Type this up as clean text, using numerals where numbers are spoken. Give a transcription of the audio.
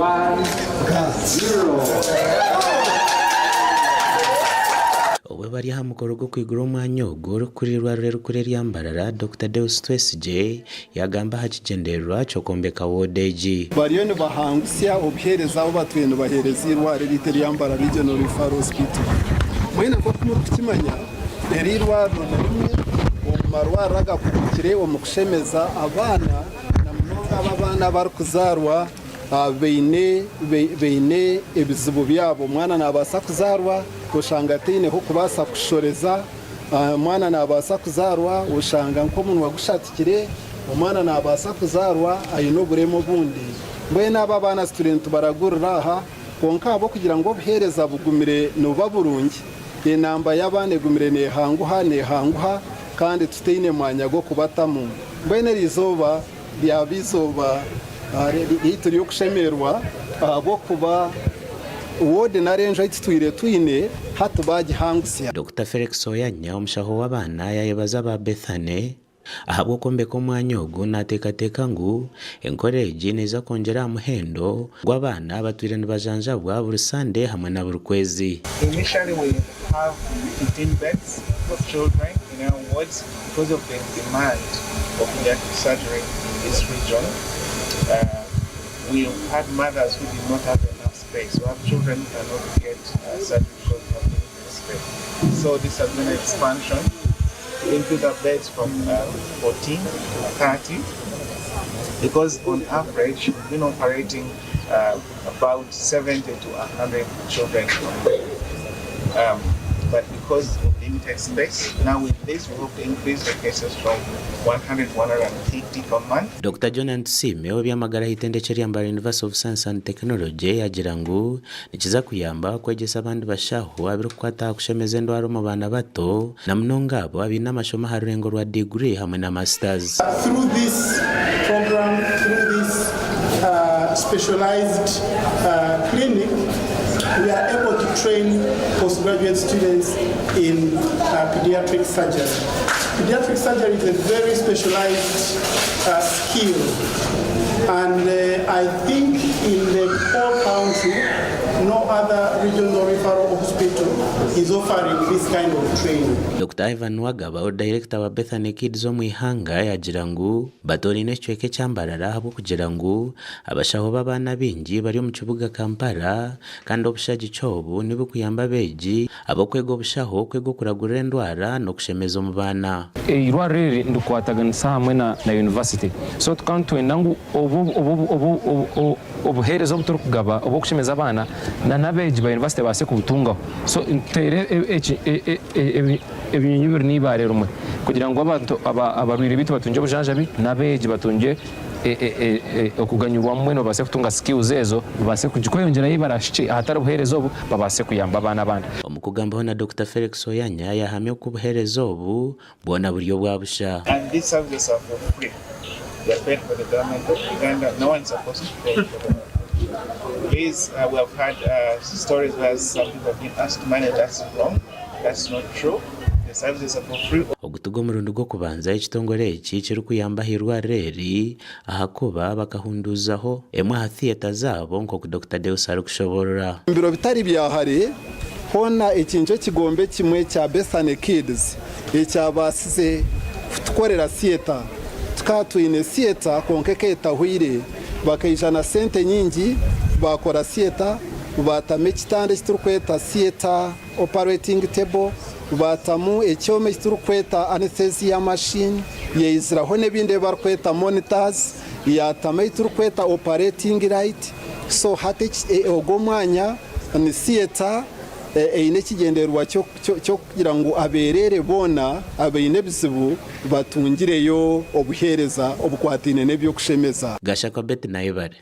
1, 0. Obwe bari aha mukoro gw'okwigura omwanya ogu orikukurira eirwariro erikuru erya Mbarara, Dokita Deus Twesigye yagamba aha kigyendererwa ky'okwombeka wooda egi. Bariyo nibahangusya obuheereza obu batwire nibaheereza eirwariro eriitu erya Mbarara Regional Referral Hospital. Mwena nk'oku murikukimanya, eri eirwariro ni rimwe omu marwariro agakugukire omu kushemeza abaana na munonga abo abaana abarikuzaarwa baine baine ebizibu byabo. Omwana naabaasa kuzaarwa oshanga ataine h'okubaasa kushoreza, omwana naabaasa kuzaarwa oshanga nk'omunwa gushatikire, omwana naabaasa kuzaarwa aine oburema obundi. Mbwenu abo abaana tituriyo nitubaragurira aha, kwonka ahabw'okugira ngu obuheereza bugumire nibuba burungi, enamba y'abaana egumire neehanguha neehanguha kandi tutaine mwanya gw'okubatamu. Mbwenu eri izooba Ryaba eizooba ryaitu ry'okushemererwa ahabw'okuba woodi nari enju ei tutwire twine hati baagihangusya. Dokita Felix Oyanya, omushaho w'abaana yaayebaza aba Bethany ahabw'okwombeka omwanya ogu naateekateeka ngu enkora egi neeza kwongyera aha muhendo gw'abaana abatwire nibajanjabwa buri Sande hamwe na buri kwezi. Initially we have 15 beds for children in our wards because of the demand of pediatric surgery in this region. We had mothers who did not have enough space. We have children who cannot get surgery because we have limited space. So this has been an expansion to increase our beds from 14 to 30 because on average we've been operating about 70 to 100 children per month. But because of limited space, now with this we hope to increase the cases from 100 to 150 per month. Dokita John Antusiime ow'eby'amagara aha itendekye erya Mbarara University of Science and Technology yaagira ngu nikiza kuyamba kwegyesa abandi bashaho abirikukwata aha kushemeza endwara omu baana bato na munonga abo abaine amashomo aha rurengo rwa diguri hamwe na masters. Through this program, through this specialized clinic, we are able to train postgraduate students in pediatric surgery. Pediatric surgery is a very specialized skill and I think in the whole country no other regional referral hospital is offering this kind of training. Dokita Ivan Nuwagaba ori dayirekita wa Bethany Kids omu ihanga yaagira ngu batooraine ekicweka ekya Mbarara ahabw'okugira ngu abashaho b'abaana baingi bari omu kibuga Kampala kandi obushagiki obu nibukuyamba abeegi ab'okwega obushaho kwega okuragurira endwara n'okushemeza omu baana. Eirwariro eri nirikwataganisa hamwe na yunivasite so tukaba nitwenda ngu obu obuheereza obu turikugaba obw'okushemeza abaana na n'abeegi ba yunivasite babaase kubutungaho. So nituteera ebinyonyi bibiri n'eibaare rimwe kugira ngu abantu abarwaire baitu batungye obujanjabi n'abeegi batungye okuganyirwamu mbwenu babaase kutunga skills ezo babaase kweyongyerayo ahu baraahikye ahatari buheereza obu babaase kuyamba abaana abandi. Omu kugambaho na Dokita Felix Oyanya yaahamya oku obuheereza obu bwona buri obwa busha. And these services are for free, they are paid for the government of Uganda, no one is supposed to pay for them. Please, we have had stories where some people have been asked money, that's wrong, that's not true, the services are for free. Ogu tigwo murundi gw'okubanza ekitongore eki kirikuyamba aha irwariro eri ahakuba bakahunduuzaho emwe aha theatre zaabo nk'oku Dokita Deus arikushoboorora. Omu biro bitari bya hare, hoona eki nikyo kigombe kimwe kya Bethany Kids ekyabaasize kutukorera theatre. Tukaba twine theatre kwonka ekaba etahwaire. Bakaija na sente nyingi baakora theatre, baatamu ekitanda eki turikweta theatre operating table, baatamu ekyoma eki turikweta anesthesia machine, yaiziraho n'ebindi ebi barikweta monitors, yaatamu ei turikweta operating light. So hati ogwo omwanya ni theatre eine ekigyendererwa ky'okugira ngu abeereere boona abaine ebizibu batungireyo obuheereza obukwataine n'eby'okushemeza. Gashakwa Betty Nayebare.